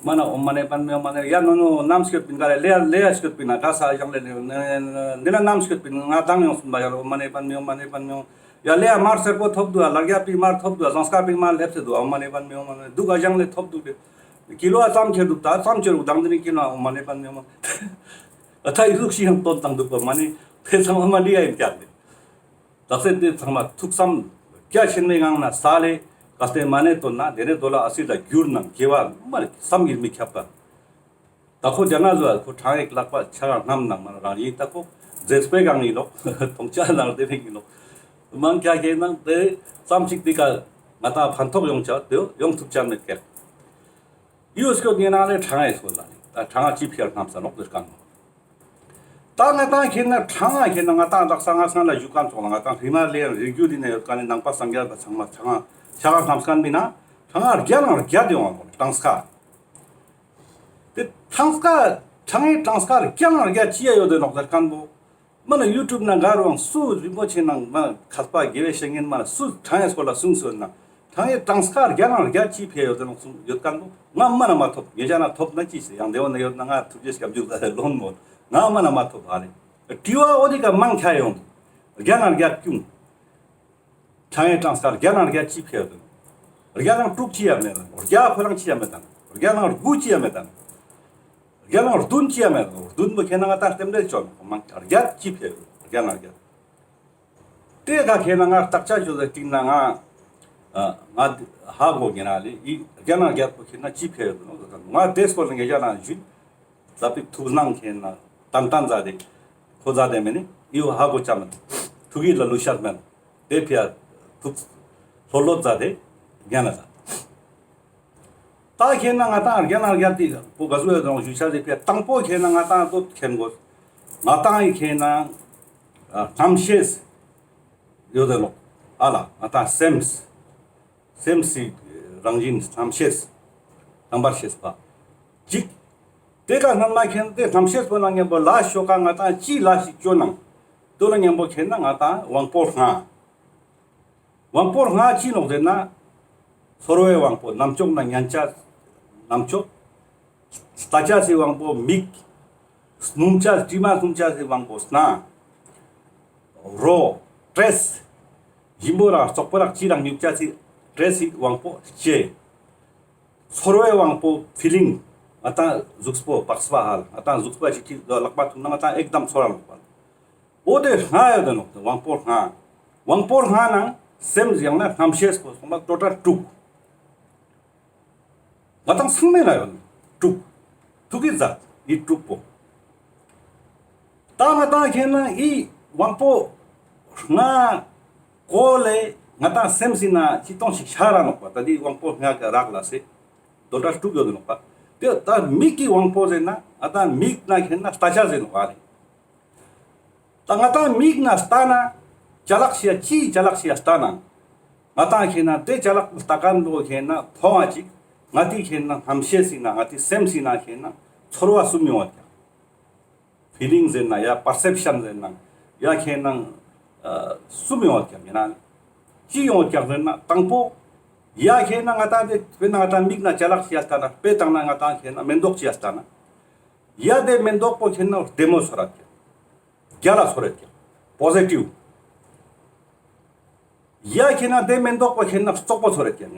མ་ན་ཨོཾ་མ་ཎི་པདྨེ་ཧཱུྃ་མ་ཎི། ཡ་ནོ་ནོ་ནམ་སྐྱོད་པིན་ག་ལེ་ལེ་ཡ་ལེ་ཡ་སྐྱོད་པིན་ན་ག་ས་ཡང་ལེ་ལེ་འདི་ན་ནམ་སྐྱོད་པིན་ང་དང་ཡོང་སུན་པ་ཡ་ཨོཾ་མ་ཎི་པདྨེ་ཧཱུྃ་མ་ཎི་པདྨེ་ཧཱུྃ། ཡ་ལེ་ཡ་མར་སེར་པོ་ཐོབ་དུག་ཡ་ལ་རྒྱ་པིང་མར་ཐོབ་དུག་ཡ་ཟངས་དཀར་པིང་མར་ལེབས་སེ་དུག་ཨོཾ་མ་ཎི་པདྨེ་ཧཱུྃ་མ་ཎི། དུག་ག་ཡང་ལེ་ཐོབ་དུག་ལེ། ཀི་ལོ་ཨ་ཙམ་ཁྱེར་དུག་ད་ཙམ་ཁྱེར་དུག་དང་འདི་ནི་ཀི་ལོ་ཨོཾ་མ་ཎི་པདྨེ་ཧཱུྃ་མ་ཎི། ཨ་ཐ་ཡི་ཟུག་ཤི་ཡང་དོན་དང་དུག་པ་མ་ནི་ཕེ་ཚང་མ་མ་འདི་ཡ་ཡིན་ཀྱག་ལེ། དག་ས་དེ་ཚང་མ་ཐུགས་བསམ་རྒྱ་ཆེན་མོའི་ངང་ན་སལ་ལེ། གལ་ཏེ་མ་ནེ་དོན་ན་དེ་ནས་དོ་ལ་ཨ་སི་ལ་གྱུར་ན་དགེ་བ་མ་ནེ་བསམ་གྱིས་མི་ཁྱབ་པ། ད་ཁོ་རྒྱ་ནག་ཟོ་ཁོ་ཕྲེང་ངི་ལག་པ་ཆ་ག་སྣམས་ནང་མ་རང་ཡིན་ད་ཁོ་རྫས་པའི་གང་ཡིན་ནོག། དོང་ཆ་ནང་དེ་ནས་ཡིན་ནོག། མང་ཁྱ་ཁྱེ་ནང་དེ་ཙམ་ཅིག་དེ་ཀ་ང་ཏང་ཕན་ཐོགས་ཡོང་ཆ་དེ་ཡོང་ཐུབ་ཆ་མེད་ཀྱག། ཡོད་སྐྱོད་ཉེ་ནང་ལས་ཕྲེང་ངི་སོ་ལ་ནི་ད་ཕྲེང་ང་ཅི་ཕི་ཡ་སྣམས་ས་ནོག་ཟེར་གང་ནོག། ད་ང་ཏང་ཁྱེར་ན་ཕྲེང་ང་ཁྱེར་ན་ང་ཏང་དག་ས་ང་སང་ལ་ཞུ་ཁན་ཙོགས་ལ་ང་ཏང་ཧི་མ་ལ་ཡའི་རི་རྒྱུད་དེ་ན་ཡོད་ཁན་ནི་ནང་པ་སངས་རྒྱས་པ་ཚང་མ་ཕྲེང་ང་ཕྱག་ག་སྣམས་ཁན་མིན་ན་ཕྲེང་ང་རྒྱ་ནང་རྒྱ་དེ་ཡོང་བ་ནོག་གྲངས་ཀ། དེ་གྲངས་ཀ་ཕྲེང་ངི་གྲངས་ཀ་རྒྱ་ནང་རྒྱ་ཅི་ཡ་ཡོད་དེ་ནོག་ཟེར་ཁན་བོ། མ་ན་ཡུ་ཊུབ་ནང་ག་རུའང་སུ་རིན་པོ་ཆེ་ནང་མ་མཁས་པ་དགེ་བའི་བཤེས་གཉེན་མ་ན་སུ་ཕྲེང་ངི་སྐོར་ལ་གསུངས་སོང་ན་ཕྲེང་ངི་གྲངས་ཀ་རྒྱ་ནང་རྒྱ་ཅི་ཕི་ཡ་ཡོད་དེ་ནོག་གསུངས་ཡོད་ཁན་བོ་ང་མ་ན་མ་ཐོབ། ངེད་ཅག་ན་ཐོབ་ན་ཅི་ཟེར་ཡང་དེ་བོ་ན་ཡོད་ན་ང་ཐུགས་རྗེ་སྐྱབས་འཇུག་ད་ལོན་མོད་ང་མ་ན་མ་ཐོབ་ཨ་ལེ། དྲི་བ་འོ་དེ་ཀ་མང་ཁྱ་ཡོང་། རྒྱ་ནང་རྒྱ་ཀྱུང་། ཕྲེང་ངི་གྲངས་ཀ་རྒྱ་ནང་རྒྱ་ཅི་ཕི་ཡ་ཡོད་དེ་ནོག། རྒྱ་ནང་དྲུག་ཅི་ཡ་མེད་ན་རྒྱ་ཁོ་རང་ཅི་ཡ་མེད་དང་། བརྒྱ་ནང་དགུ་ཅི་ཡང་མེད་དམ། བརྒྱ་ནང་བདུན་ཅི་ཡང་མེད། བདུན་པོ་ཁེ་ན་ང་ཏང་རྟེན་འབྲེལ་ཅོ་མང་བརྒྱད་ཅི་ཕེ་བརྒྱ་ནང་བརྒྱད། དེ་ཀ་ཁེ་ན་ང་བརྟག་དཔྱད་ཅོ་ཟེར་ཅིག་ན་ང་ང་ཧ་གོ་ཉེ་ན་ལེ་ཡི་བརྒྱ་ནང་བརྒྱད་པོ་ཁེ་ན་ཅི་ཕེ་ཡོད་ནོ་ང་དེ་སྐོར་ལ་ངེ་བརྒྱ་ནང་ཞུས། ཟ་པིག་ཐུགས་སྣང་ཁེ་ན་ཏན་ཏན་ཟ་དེ་ཁོ་ཟ་དེ་མེ་ནི་ཡི་ཧ་གོ་ཅ་མེ་ཐུགས་ཡིད་ལ་ལུས་ཤར་མེ་དེ་ཕི་ཡ་ཐུགས་ལྷོད་ལྷོད་ཟ་དེ་ཉན་ན་ཟ། ད་ཁེ་ན་ང་ཏང་རྒྱ་ནང་རྒྱ་ཏི་པོ་ག་ཟུ་ཡོད་དང་ཞུ་ཆ་ཟེར་ཕི་དང་པོ་ཁེ་ན་ང་ཏང་ཏོ་ཁེན་གོ། ང་ཏང་ཡི་ཁེ་ན་རྣམ་ཤེས་ཡོད་དེ་ལོ། ཨ་ལ་ང་ཏང་སེམས། སེམས་སི་རང་བཞིན་རྣམ་ཤེས། རྣམ་པར་ཤེས་པ། གཅིག་དེ་ཀ་སྣང་མ་ཁེན་དེ་རྣམ་ཤེས་པོ་ནང་ཉམ་པོ་ལ་ཤོ་ཀ་ང་ཏང་ཅི་ལ་ཞིག་ཅོ་ནང་། དོ་ལ་ཉམ་པོ་ཁེ་ན་ང་ཏང་དབང་པོ་ལྔ། དབང་པོ་ལྔ་ཅི་ནོག་ཟེར་ན། ཚོར་བའི་དབང་པོ་རྣམ་ཅོག་ན་ཉན་ཆ་རྣམ་ཅོག་ལྟ་ཆ་སི་དབང་པོ་མིག་སྣུམ་ཆ་དྲི་མ་སྣུམ་ཆ་སི་དབང་པོ་སྣ། རོ། ཊེས། ཞིམ་པོ་ར་བཙོག་པོ་ར་ཅི་རང་ཉུག་ཆ་སི་ཊེས་སི་དབང་པོ་ལྕེ། ཚོར་བའི་དབང་པོ་ཕི་ལིང་། ང་ཏང་གཟུགས་པོ་པགས་པ་ཧལ་ང་ཏང་གཟུགས་པོ་ཅིག་ཅིག་ལག་པ་ཐུག་ན་ང་ཏང་ཨེག་དམ་ཚོར་ར་ནོག་པ། འོ་དེ་ལྔ་ཡོད་དེ་ནོག་དབང་པོ་ལྔ། དབང་པོ་ལྔ་ནང་སེམས་ཡང་ན་རྣམ་ཤེས་པོ་སོང་པ་ཊོ་ཊལ་དྲུག་ང་ཏང་ཚང་མེ་ན་ཡོད་ནོག་དྲུག་ཐུག་གི་ཛད་འི་དྲུག་པོ། ད་ང་ཏང་ཁེ་ན་འི་དབང་པོ་ལྔ་གོ་ལེ་ང་ཏང་སེམས་སི་ན་ཅི་ཏོང་ཞིག་ཤར་ར་ནོག་པ། ད་འི་དབང་པོ་ལྔ་ག་རག་ལ་སེ་ཊོ་ཊལ་དྲུག་ཡོད་དེ་ནོག་པ། དེ་ད་མིག་གི་དབང་པོ་ཟེར་ན་ང་ཏང་མིག་ན་ཁེ་ན་ལྟ་ཆ་ཟེར་ནོག་ཨ་ལེ། ད་ང་ཏང་མིག་ན་ལྟ་ན་ཅ་ལག་ཤིག་ཡ་ཅི་ཅ་ལག་ཤིག་ཡ་ལྟ་ན། ང་ཏང་ཁེ་ན་དེ་ཅ་ལག་ལྟ་ཁན་པོ་ཁེ་ན་མཐོང་བ་ཅིག་ང་ཏི་ཁེ་ན་རྣམ་ཤེས་སི་ན་ང་ཏི་སེམས་སི་ན་ཁེ་ན་ཚོར་བ་གསུམ་ཡོང་བ་ཀྱག་ཕི་ལིང་ཟེར་ན་ཡ་པར་སེབ་ཤན་ཟེར་ན་ཡ་ཁེ་ན་ཨ་གསུམ་ཡོང་བ་ཀྱག་ཡིན་ན་ཅི་ཡོང་བ་ཀྱག་ཟེར་ན་དང་པོ་ཡ་ཁེ་ན་ང་ཏང་དེ་དཔེར་ན་ང་ཏང་མིག་ན་ཅ་ལག་ཤིག་ཡ་ལྟ་ན་དཔེ་བཏང་ན་ང་ཏང་ཁེ་ན་མེན་ཏོག་ཅིག་ཡ་ལྟ་ན། ཡ་དེ་མེན་ཏོག་པོ་ཁེ་ན་བདེ་མོ་ཚོར་ར་ཀྱག་རྒྱལ་ལ་ཚོར་ར་ཀྱག་པོ་ཟི་ཊིབ། ཡ་ཁེ་ན་དེ་མེན་ཏོག་པོ་ཁེ་ན་བཙོག་པོ་ཚོར་ར་ཀྱག་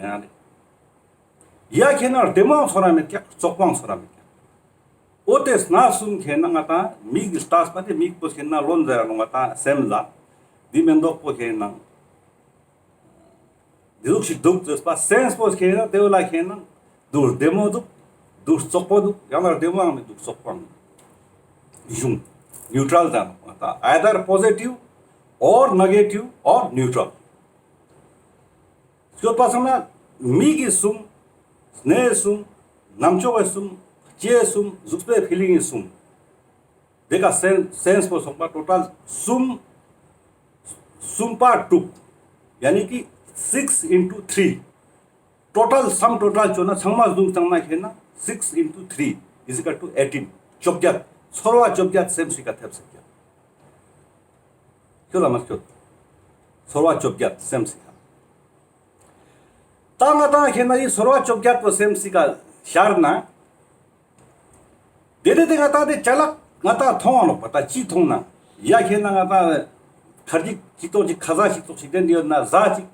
ཡ་ཁེ་ན་བདེ་མོའང་ཚོར་ར་མེད་ཀྱག་བཙོག་པོའང་ཚོར་ར་མེད་ཀྱག་འོ་དེ་སྣ་གསུམ་ཁེ་ན་ང་ཏང་མིག་གི་ལྟས་པ་དེ་མིག་པོ་ཁེ་ན་ལོན་ཟེར་ར་ནོག་ང་ཏང་སེམས་ལ། དེ་མེན་ཏོག་པོ་ཁེ་ན། འདི་ཟུག་ཞིག་འདུག་ཟེར་པ་སེམས་པོ་ཁེ་ན་དེ་བོ་ལ་ཁེ་ན་འདུག་བདེ་མོ་འདུག་འདུག་བཙོག་པོ་འདུག་ཡང་ན་བདེ་མོའང་མི་འདུག་བཙོག་པོའང་མི་འདུག་གཞུང་ནིའུ་ཊྲལ་དང་ད་either positive or negative or neutral ཤོད་པ་སང་ན་མིག་གི་གསུམ། སྣའི་གསུམ། རྣམ་ཅོག་གི་གསུམ། ལྕེའི་གསུམ། གཟུགས་པོའི་ཕི་ལིང་གི་གསུམ། དེ་ཀ་སེན་སེན་སི་པོ་སོང་པ་ཊོ་ཊལ་གསུམ། གསུམ་པ་དྲུག་ཡ་ནི་ཀི་six into three། ཊོ་ཊལ་སམ་ཊོ་ཊལ་ཅོ་ན་ཚང་མ་ཟུང་བཏང་ན་ཁེ་ན་six into three is equal to eighteen། བཅོ་བརྒྱད། ཚོར་བ་བཅོ་བརྒྱད་སེམས་སི་ཀ་ཐེབས་སེ་ཀྱག་ཁྱོད་ལ་མ་ཁྱོད། ཚོར་བ་བཅོ་བརྒྱད་སེམས་སི་ཀ་ད་ང་ཏང་ཁེ་ན་འི་ཚོར་བ་བཅོ་བརྒྱད་པོ་སེམས་སི་ཀ་ཤར་ན། དེ་ནས་དེ་ང་ཏང་དེ་ཅ་ལག་ང་ཏང་མཐོང་བ་ནོག་པ། ད་ཅི་མཐོང་ན། ཡ་ཁེ་ན་ང་ཏང་ཁར་ཅིག་ཅི་ཏོག་ཅིག་ཁ་ཟས་ཤིག་ཏོག་ཅིག་དེ་འདི་ཡོད་ན་ཟ་ཅིག་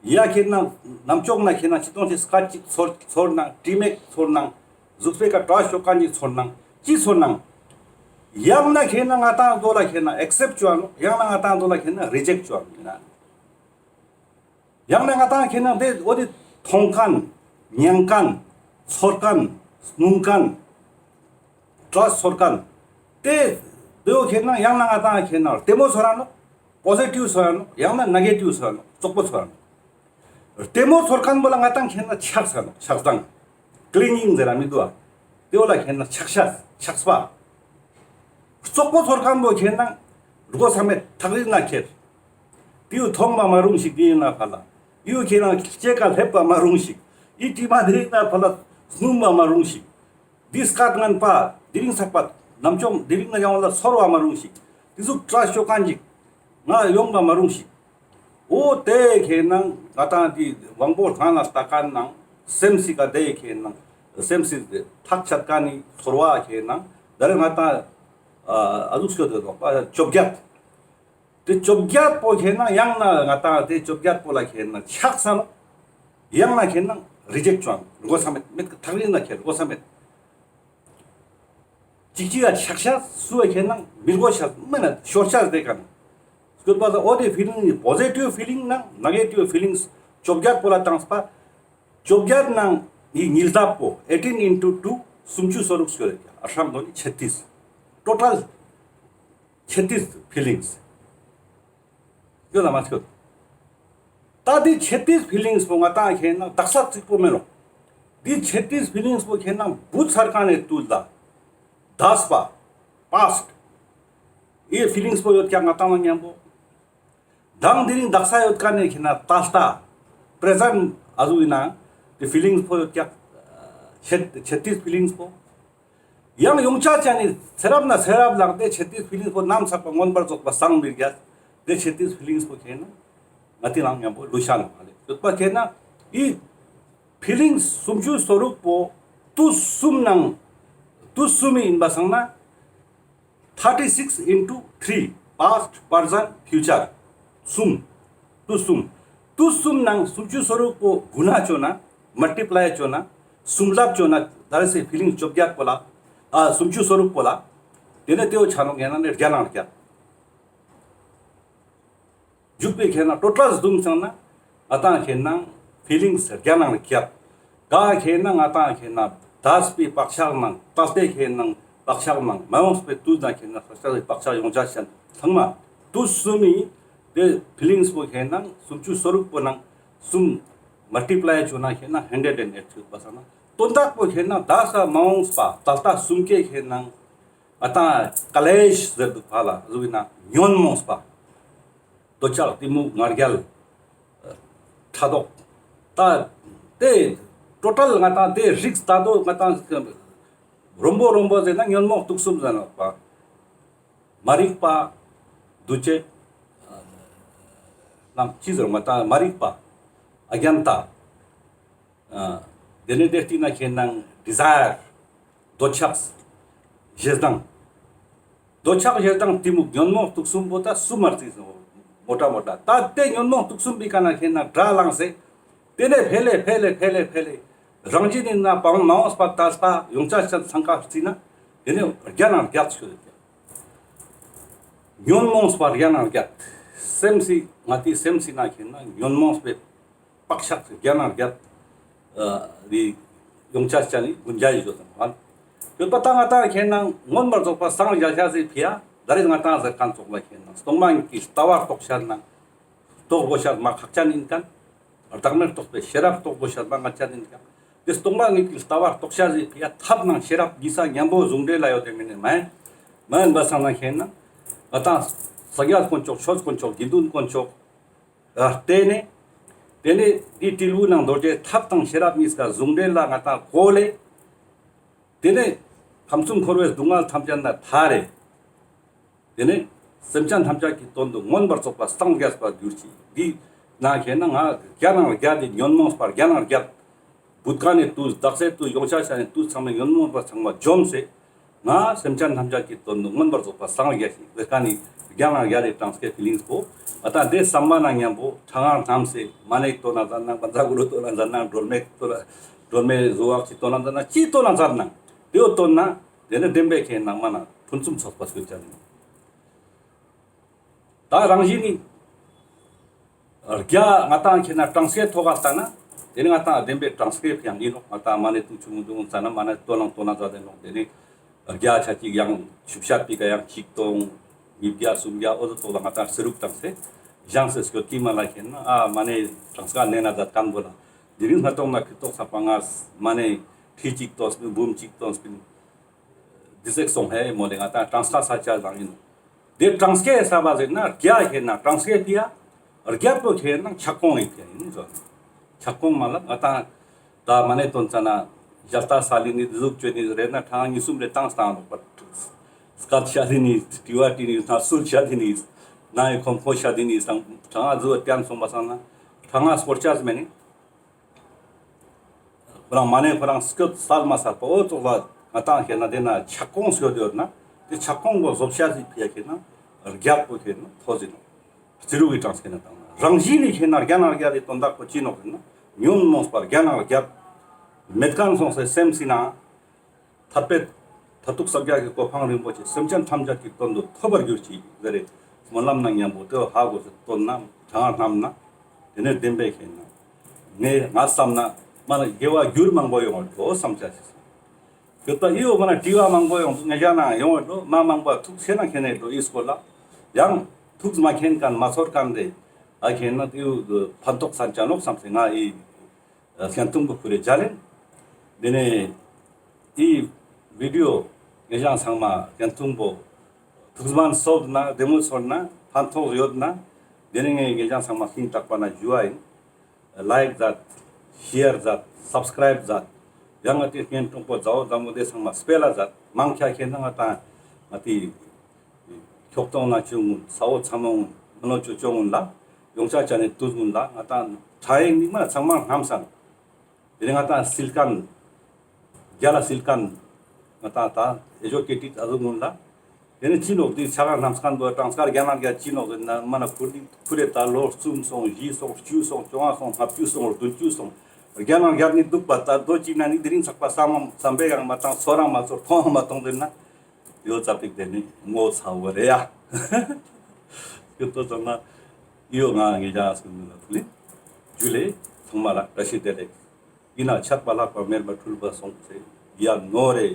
ཡ་ཁེ་ན་རྣམ་ཅོག་ན་ཁེ་ན་ཅི་ཏོག་ཅིག་སྐད་ཅིག་ཚོར་ཚོར་ན་དྲི་མེད་ཚོར་ན་གཟུགས་པོའི་ཀ་དྲ་ཤོག་ཀ་ཅིག་ཚོར་ན་ཅི་ཚོར་ན། ཡང་ན་ཁེ་ན་ང་ཏང་དོ་ལ་ཁེ་ན་ཨེག་སེབ་ཅོ་ཨ་ནོག་ཡང་ན་ང་ཏང་དོ་ལ་ཁེ་ན་རི་ཇེཀ་ཅོ་ཨ་ནོག་ཡིན་ན། ཡང་ན་ང་ཏང་ཁེ་ན་དེ་འོ་དེ་མཐོང་མཁན། མྱང་མཁན། ཚོར་མཁན། སྣུམ་མཁན། དྲ་ཚོར་མཁན། དེ་དེའོ་ཁེ་ན་ཡང་ན་ང་ཏང་ཁེ་ན་བདེ་མོ་ཚོར་ར་ནོག་པོ་ཟི་ཊིབ་ཚོར་ར་ནོག་ཡང་ན་ནེ་གེ་ཊིབ་ཚོར་ར་ནོག་བཙོག་པོ་ཚོར་ར་ནོག་བདེ་མོ་ཚོར་མཁན་པོ་ལ་ང་ཏང་ཁེ་ན་ཆགས་ས་ནོག་ཆགས་སྡང་། ཀླིང་ཡིང་ཟེར་ར་མི་འདུག་ཨ། དེ་བོ་ལ་ཁེ་ན་ཆགས་ཤ་ཆགས་པ། བཙོག་པོ་ཚོར་མཁན་པོ་ཁེ་ན་རྒོ་ས་མེད་ཐག་རིང་ན་ཁྱེར། དེའུ་མཐོང་བ་མ་རུང་ཞིག་དེ་ཡིན་ན་ཕ་ལ། དེའུ་ཁེ་ན་སྐྱེ་ཀ་སླེབས་པ་མ་རུང་ཞིག་ཨི་དྲི་མ་དེ་རིང་ན་ཕ་ལ་སྣུམ་པ་མ་རུང་ཞིག་འདི་སྐད་ངན་པ་དེ་རིང་ཚགས་པ་རྣམ་ཅོག་དེ་རིང་ན་ཡང་ལ་ཚོར་བ་མ་རུང་ཞིག་དེ་ཟུག་དྲ་ཤོག་མཁན་ཅིག་ང་ཡོང་བ་མ་རུང་ཞིག་འོ་དེ་ཁེ་ན་ང་ཏང་དེ་དབང་པོ་ལྔ་ན་ལྟ་མཁན་ནང་སེམས་སི་ཀ་དེ་ཁེ་ན་སེམས་སི་ཐག་ཆད་མཁན་ནི་ཚོར་བ་ཁེ་ན་ད་རེ་ང་ཏང་ཨ་ཟུག་ཤོད་དེ་དོག་པ་བཅོ་བརྒྱད། དེ་བཅོ་བརྒྱད་པོ་ཁེ་ན་ཡང་ན་ང་ཏང་དེ་བཅོ་བརྒྱད་པོ་ལ་ཁེ་ན་ཆགས་ས་ནོག་ཡང་ན་ཁེ་ན་ རི་ཇེཀ་ཅོ་ཨང་། དགོས་ས་མེད། མེད་ཀི་ཐག་རིང་ན་ཁྱེར་དགོས་ས་མེད། ཅིག་ཅིག་ག་ཆག་ཤ་སུ་བ་ཁྱེར་ན་མི་དགོས་ཤ་མེད་ན་ཤོར་ཤ་དེ་ཀ་ན། སྐྱོད་པ་ས་འོ་དེ་ཕི་ལིང་ནི་པོ་ཟི་ཊིབ་ཕི་ལིང་ནང་ནེ་གེ་ཊིབ་ཕི་ལིང་བཅོ་བརྒྱད་པོ་ལ་བཏང་སྤ། བཅོ་བརྒྱད་ནང་ནི་ཉིས་ལྡབ་པོ་eighteen into two སུམ་ཅུ་སོ་དྲུག་སྐྱོད་རེད། ཨ་ཧྲམ་དོ་ནི་ཆེ་ཏིས། ཊོ་ཊལ་ཆེ་ཏིས་ཕི་ལིང་སྐྱོད་ལ་མ་སྐྱོད། ད་དེ་ཆེ་ཏིས་ཕི་ལིང་པོ་ང་ཏང་ཁྱེར་ན་དག་ས་ཅིག་པོ་མེད་ནོག། དེ་ཆེ་ཏིས་ཕི་ལིང་པོ་ཁྱེར་ན་བུད་ཚར་ཁན་ནི་དུས་ལ་འདས་པ་པཱསྚ་ཨི་ཕི་ལིང་པོ་ཡོད་ཀྱག་ང་ཏང་ལ་མཉམ་པོ། མདང་དེ་རིང་དག་ས་ཡོད་ཁན་ནི་ཁྱེར་ན་ད་ལྟ་པྲེ་ཟེནྚ་ཨ་ཟུག་ཨིན་ན་དེ་ཕི་ལིང་པོ་ཡོད་ཀྱག། ཆེ་ཆེ་ཏིས་ཕི་ལིང་པོ། ཡང་ཡོང་ཆ་ཅན་ནི་ཚེ་རབས་ནེ་ཚེ་རབས་ལ་དེ་ཆེ་ཏིས་ཕི་ལིང་པོ་ནམ་ཚག་པ་མངོན་པར་རྫོགས་པ་སངས་མི་རྒྱས། དེ་ཆེ་ཏིས་ཕི་ལིང་པོ་ཁྱེར་ན་ང་ཏི་ལ་མཉམ་པོ་ལུས་ཤ་ནོག་ལེ། ཡོད་པ་ཁྱེར་ན་ཨི་ཕི་ལིང་སུམ་ཅུ་སོ་དྲུག་པོ་དུས་གསུམ་ནང་དུས་གསུམ་ཨིན་པ་སང་ན། Thirty six into three, past, present, future. གསུམ། དུས་གསུམ། དུས་གསུམ་ནང་སུམ་ཅུ་སོ་དྲུག་པོ་གུ་ན་ཅོ་ན། མལ་ཊི་པ་ལའི་ཅོ་ན། སུམ་ལྡབ་ཅོ་ན། ད་རེ་སི་ཕི་ལིང་བཅོ་བརྒྱད་པོ་ལ། ཨ་སུམ་ཅུ་སོ་དྲུག་པོ་ལ། དེ་ནེ་དེའོ་ཆ་ནོག་ཡང་ན་ནི་བརྒྱ་ནང་བརྒྱད། འཇུག་པའི་ཁྱེར་ན་ཊོ་ཊལ་བཟུམ་སོང་ན་ང་ཏང་ཁྱེར་ན་ཕི་ལིང་བརྒྱ་ནང་བརྒྱད། ག་ཁྱེར་ན་ང་ཏང་ཁྱེར་ན་འདས་པའི་བག་ཆགས་ནང་ད་ལྟའི་ཁྱེར་ན་བག་ཆགས་ནང་མ་འོངས་པའི་དུས་ན་ཁྱེར་ན་བག་ཆགས་བག་ཆགས་ཡོང་ཆ་ཅན་ཚང་མ་དུས་གསུམ་ཨིན། དེ་ཕི་ལིང་པོ་ཁྱེར་ན་སུམ་ཅུ་སོ་དྲུག་པོ་ནང་གསུམ་མལ་ཊི་པ་ལའི་ཅོ་ན་ཁྱེར་ན་ཧན་ཌེཌ་ཨེན་ཨེཊ་ཡོད་པ་སང་ན་དོན་དག་པོ་ཁྱེར་ན་འདས་ས་མ་འོངས་པ་ད་ལྟ་གསུམ་ཀའི་ཁྱེར་ན་ང་ཏང་ཀ་ལེ་ཤ་ཟེར་དུག་ཕ་ལ་ཟུག་ཨིན་ན་ཉོན་མོངས་པ། འདོད་ཆགས་གཏི་མུག་ང་རྒྱལ། ཕྲག་དོག། ད་དེ་ཊོ་ཊལ་ང་ཏང་དེ་རིགས་ད་དོ་ང་ཏང་རོམ་པོ་རོམ་པོ་ཟེར་ན་ཉོན་མོངས་དུག་གསུམ་ཟེར་ན་པ། མ་རིག་པ། འདུ་བྱེད། རྣམས་ཅི་ཟེར་ང་ཏང་མ་རིག་པ། ཨ་གྱཱན་ཏ། ཨ་དེ་ནེ་དེ་སྟིང་ནེ་ཁྱེར་ན་ཌི་ཛའེར། འདོད་ཆགས། ཞེ་སྡང་། འདོད་ཆགས་ཞེ་སྡང་གཏི་མུག་ཉོན་མོངས་དུག་གསུམ་པོ་ད་གསུམ་མ་རྩིས་སོ། མོ་ཊ་མོ་ཊ། ད་དེ་ཉོན་མོངས་དུག་གསུམ་པའི་ཀ་ནེ་ཁྱེར་ན་དགྲ་ལངས་སེ། དེ་ནེ་འཕེལ་ལེ་འཕེལ་ལེ་འཕེལ་ལེ་འཕེལ་ལེ། རང་བཞིན་ནི་ན་པའང་མ་འོངས་པ་ད་ལྟ་ཡོང་ཆ་ཅན་ཚང་ཀ་རྩིས་ན། དེ་ནེ་བརྒྱ་ནང་བརྒྱད་ཆོད་དེ། ཉོན་མོངས་པ་བརྒྱ་ནང་བརྒྱད། སེམས་སི་ང་ཏི་སེམས་སི་ན་ཁྱེར་ན་ཉོན་མོངས་པའི་བག་ཆགས་བརྒྱ་ནང་བརྒྱད། ཨ་རི་ཡོང་ཆ་ཅན་ནི་གུན་ཇ་ཡི་ཡོད་དང་། ཡོད་པ་ད་ང་ཏང་ཁྱེར་ན་མངོན་པར་རྫོགས་པ་སངས་རྒྱས་ཤ་ཟེར་ཕི་ཡ། ད་རེས་ང་ཏང་ཟེར་ཁན་ཙོགས་ལ་ཁྱེར་ན་སྟོང་པ་ཉིད་ཀྱི་ལྟ་བ་རྟོགས་ཤ་ན་རྟོགས་དགོས་ཤ་མ་ཁག་ཅན་ཨིན་ཁན། བདག་མེད་རྟོགས་པའི་ཤེས་རབ་རྟོགས་དགོས་ཤ་མ་ཁག་ཅན་ཨིན་ཁན། དེ་སྟོང་པ་ཉིད་ཀྱི་ལྟ་བ་རྟོགས་ཤ་ཟེར་ཕི་ཡ་ཐབས་ནང་ཤེས་རབ་གཉིས་ས་མཉམ་པོ་ཟུང་འབྲེལ་ལ་ཡོད་དེ་མིན་ནི་མ་ཡིན། མ་ཡིན་པ་སང་ན་ཁྱེར་ན་ང་ཏང་སངས་རྒྱས་དཀོན་མཆོག་ཆོས་དཀོན་མཆོག་དགེ་འདུན་དཀོན་མཆོག་ཨ་དེ་ནེ། དེ་ནེ་འདི་དྲིལ་བུ་ནང་རྡོ་རྗེ་ཐབས་དང་ཤེས་རབ་གཉིས་ཀ་ཟུང་འབྲེལ་ལ་ང་ཏང་གོ་ལེ། དེ་ནེ་ཁམས་གསུམ་འཁོར་བའི་སྡུག་བསྔལ་ཐམས་ཅད་ན་ཐར་རེ། དེ་ནེ་སེམས་ཅན་ཐམས་ཅད་ཀྱི་དོན་དུ་མངོན་པར་རྫོགས་པ་སངས་རྒྱས་པར་གྱུར་ཅིག། འདི་ནང་ཁྱེར་ན་ང་བརྒྱ་ནང་བརྒྱད་དེ་ཉོན་མོངས་པ་བརྒྱ་ནང་བརྒྱད། བུད་ཁན་ནི་དུས་དག་སའི་དུས་ཡོང་ཆ་ཅན་ནི་དུས་ཚང་མའི་ཉོན་མོངས་པ་ཚང་མ་འཇོམས་སེ། ང་སེམས་ཅན་ཐམས་ཅད་ཀྱི་དོན་དུ་མངོན་པར་རྫོགས་པ་སངས་རྒྱས་ཤིག་ཟེར་ཁན་ནི་བརྒྱ་ནང་བརྒྱད་དེ་གྲངས་ཀའི་ཕི་ལིང་པོ། ང་ཏང་དེ་བསམ་པ་ན་མཉམ་པོ་ཕྲེང་བ་བསྣམས་སེ་མ་ཎི་བཏོན་ན་མཛད་ན་བཛྲ་གུ་རུ་བཏོན་ན་མཛད་ན་སྒྲོལ་མའི་བཏོན་ན་སྒྲོལ་མའི་གཟུངས་སྔགས་ཅིག་བཏོན་ན་མཛད་ན་ཅི་བཏོན་ན་མཛད་ན་དེའོ་བཏོན་ན་དེ་ནེ་བདེན་པའི་ཁྱེར་ན་མ་ན་ཕུན་སུམ་ཚོགས་པ་སྐྱོད་ཅན་ནི། ད་རང་བཞིན་ནི། བརྒྱ་ང་ཏང་ཁྱེར་ན་གྲངས་ཀའི་ཐོག་ག་ལྟ་ན། དེ་ནི་ང་ཏང་བདེན་པའི་གྲངས་ཀའི་ཕི་ཡང་ཡིན་ནོག། ང་ཏང་མ་ནེ་དུ་ཆུང་ངུ་ཆུང་ངུ་ཙ་ན་མ་ནེ་ཏོ་ནང་ཏོ་ན་ཙ་དེ་ནོག། དེ་ནི་བརྒྱ་ཆ་གཅིག་ཡང་ཆུབ་ཤ་པི་ཀ་ཡང་གཅིག་སྟོང་། ཉིས་བརྒྱ་སུམ་བརྒྱ་འོ་ཟོ་ཐོག་ལ་ང་ཏང་སེ་རུག་བཏང་སེ་བཞེངས་སེ་སྐྱོད་ཀྱི་མ་ལ་ཁྱེར་ན་ཨ་མ་ནེ་གྲངས་ཀ་ནེ་ན་ཙ་ཁན་བོ་ལ། དེ་རིང་སྔ་ཏོག་ན་ཁི་ཏོག་ས་པ་ང་མ་ནེ་ཁྲི་གཅིག་ཏོ་སྤིན་འབུམ་གཅིག་ཏོ་སྤིན། འདི་ཟེག་སོང་ཧེ་མོ་ལེ་ང་ཏང་གྲངས་ཀ་ས་ཆ་ལང་ཡིན་ནོ། དེ་གྲངས་ཀའི་ས་བ་ཟེར་ན་བརྒྱ་ཁྱེར་ན་གྲངས་ཀའི་ཕི་ཡ། བརྒྱ་པོ་ཁྱེར་ན་ཆ་ཀོང་ཡིན་ཁྱེར་ཡིན་ཟོ། ཆ་ཀོང་མ་ལ་ང་ཏང་ད་མ་ནེ་ཏོན་ཙ་ན་ཞལ་ཏ་ས་ལི་ནི་ཟུག་ཅོ་ནི་རེ་ན་གྲངས་ཉི་སུམ་རེ་ཏང་སྟང་ནོ་པ། སྐད་ཤ་དི་ནི་དྲི་བ་དྲི་ནི་ན་སུལ་ཤ་དི་ནི་ན་ཡི་ཁོམ་ཁོ་ཤ་དི་ནི་སང་གྲངས་ཟུ་བ་ཏན་སོང་པ་སང་ན་གྲངས་སྐོར་ཆ་མེ་ནི། ཁོ་རང་མ་ནེ་ཁོ་རང་སྐྱོད་སལ་མ་སལ་པ་འོ་ཙོགས་ལ་ང་ཏང་ཁྱེར་ན་དེ་ན་ཆ་ཀོང་སྐྱོད་ཡོད་ན་དེ་ཆ་ཀོང་གོ་བཟོ་ཤ་ཟིག་ཕི་ཡ་ཁྱེར་ན་བརྒྱ་པོ་ཁྱེར་ན་ཐོ་ཟིན་ནོ། རྩི་རུ་གི་གྲངས་ཁྱེར་ན་དང་རང་བཞིན་ནི་ཁྱེར་ན་བརྒྱ་ནང་བརྒྱ་དེ་དོན་དག་པོ་ཅི་ནོག་ཟེར་ན་ཉོན་མོངས་པ་བརྒྱ་ནང་བརྒྱ། མེད་མཁན་སོང་སེ་སེམས་སི་ན། ཐར་པའི་མཐར་ཐུག་ས་ག་གི་གོ་འཕང་རིན་པོ་ཆེ་སེམས་ཅན་ཐམས་ཅད་ཀྱི་དོན་དུ་ཐོབ་པར་གྱུར་ཅིག་ཟེར་རེ། སྨོན་ལམ་ན་མཉམ་པོ་དེ་ཧ་གོ་སེ་བཏོན་ན་གྲངས་ལྷམ་ན། དེ་ནས་བདེན་པའི་ཁེན་ན། ངས་ང་བསམ་ན་མ་ན་དགེ་བ་རྒྱུར་མང་པོ་ཡོང་བ་འགྲོ་བསམ་ཆ་ཞིག་སོང་། ཡོད་པ་ཨི་བོ་མ་ན་དྲི་བ་མང་པོ་ཡོང་དུ་ངེད་ཅག་ནང་ཡོང་བ་འགྲོ་མ་མང་པོ་ཐུགས་ཆེ་ན་མཁྱེན་ནས་འགྲོ་ཨི་སྐོར་ལ། ཡང་ཐུགས་མ་མཁྱེན་མཁན་མ་ཚོར་མཁན་རེ། ཨ་མཁྱེན་ན་ཨི་བོ་ཕན་ཐོགས་ས་ཆ་ནོག་བསམ་སེ་ང་ཨི། སྐྱན་ཐུང་པོ་ཁུ་རེ་ཇལ་ལེན། དེ་ནས་ཨི་བི་ཌི་ཡོ་ངེད་ཅག་ཚང་མ་སྐྱན་ཐུང་པོ་ཐུགས་སྨོན་སོབ་ན་བདེ་མོ་ཚོར་ན་ཕན་ཐོགས་ཡོད་ན། དེ་ནས་ངས་ངེད་ཅག་ཚང་མ་ཤིང་དྲག་པ་ན་ཞུ་བ་ཡིན། ལའིཀ་མཛད། ཤེར་མཛད། སབ་སི་ཀ་རའིབ་མཛད། ཡང་ང་ཏི་སྐྱན་ཐུང་པོ་མཛའ་བོ་མཛའ་མོ་དེ་ཚང་མ་སྤེལ་ལ་མཛད། མང་ཆེ་ཁེན་ན་ང་ཏང་ང་ཏི་ཁྱོག་ཐོང་ན་ཆུང་ངུན་ས་བོ་ཚ་མོ་ངུན་མ་ནོ་ཅོ་ཅོ་ངུན་ལ་ཡོང་ཆ་ཆ་ནས་དུས་ངུན་ལ་ང་ཏང་ཕྲ་ཡིག་ནི་མ་ཚང་མ་རྣམ་སང་། དེ་ནས་ང་ཏང་སིལ་ཁན་རྒྱ་ལ་སིལ་ཁན་ང་ཏང་ད་ཨེ་ཇུ་ཀེ་ཊེཌ་ཨ་ཟུག་ངུན་ལ། དེ་ནས་ཅི་ནོག་དེ་ཆ་ག་རྣམ་སང་དོ་གྲངས་ཀ་རྒྱ་ནག་རྒྱ་ཅི་ནོག་ཟེར་ན་མ་ན་ཁུར་དེ་ཁུར་རེ་ད་ལོ་གསུམ་སོང་བཞི་སོང་བཅུ་སོང་བཅོ་ལྔ་སོང་ལྔ་བཅུ་སོང་བདུན་ཅུ་སོང་རྒྱ་ནག་རྒྱ་ནི་འདུག་པ་ད་དོ་ཅིག་ན་ནི་དེ་རིང་ཚག་པ་བསམ་བསམ་པའི་ཡང་མ་བཏང་ཚོར་རང་མ་ཚོར་མཐོང་མ་མཐོང་ཟེར་ན། ཡོ་ཙ་པིག་དེ་ནི་ངོ་ཚ་བོ་རེ་ཡ། ཡོད་དོ་ཙམ་ན་ཡོ་ང་ངེད་ཅག་སུ་ནི་ལ་ཕུལ་ལེ། ཇུ་ལེ། ཚང་མ་ལ་བཀྲ་ཤིས་བདེ་ལེགས། ཡིན་ན་ཆགས་པ་ལྷག་པ་མེད་པ་འཁྲུལ་པ་སོང་ཚེ་ཡ་ནོ་རེ་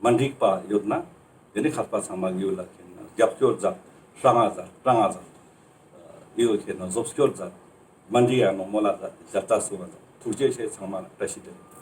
མ་འགྲིག་པ་ཡོད་ན་དེ་ནི་ཁག་པ་ཚང་མ་ངེའུ་ལ་ཁེན་ན་རྒྱབ་སྐྱོར་མཛད། ཧྲ་ང་མཛད། ཀྲང་ང་མཛད། ཨེ་ཡོ་ཁེན་ན་བཟོ་སྐྱོར་མཛད། མ་འགྲིག་ཡ་ནོ་མོ་ལ་མཛད། ཞབས་ཏ་སུ་བ་མཛད། ཐུགས་རྗེ་ཆེ། ཚང་མ་ལ་བཀྲ་ཤིས་བདེ་ལེགས།